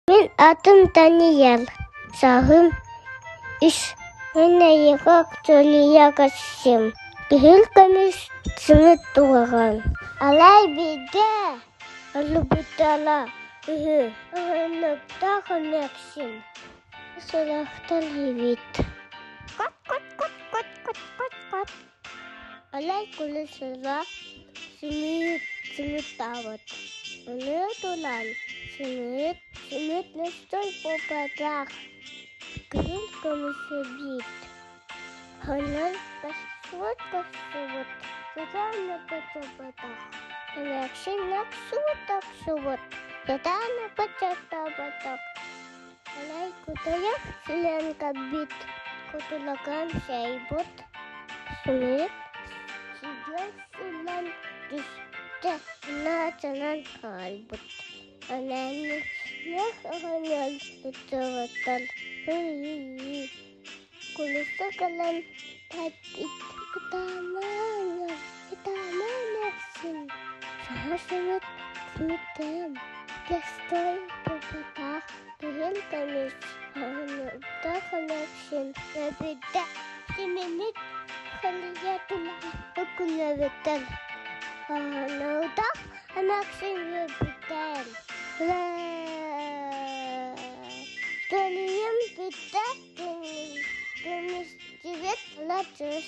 Мин атым Даниэл, сааһым үс. Мин эйиэхэ Актуалия көрсүм. Кыһыл көмүс сымыт туһаҕын. Алай бииргэ ылбыттара үһү. Уһуннуктаах эмээхсин. Сурахтан эбит. Кот-кот-кот-кот-кот-кот-кот. Алай кулусула сымыыт сымыыттаабыт. Ону тулан сымыыт сымыыт настой буолбатах, кыһыл көмүс эбит. Онон көстүбүт көстүбүт, сатаан баччаппатах. Эмээхсин охсубут охсубут, сатаан баччаттаабатах. Алай кутуйах силэн кэлбит, кутулакаан сээйбит, сымыйыт сидьиэс сыллан түстэ, наачанан хаалбыт. Ананньах оҕонньор ыттыгыттан кулуса кэлэн тэппит ытаамаҥ, ытаама эмээхсин, саҥа сымыт сымыттыам, кэстэй буолбатах кыһыл көмүс оҕонньордоох эмээхсин өлбүтэ симимит халыйа тула өкүлэбитэн оҕонньордоох эмээхсин өлбүтэн Төнүйүм бүттэ, көмүстүбүт лачыш.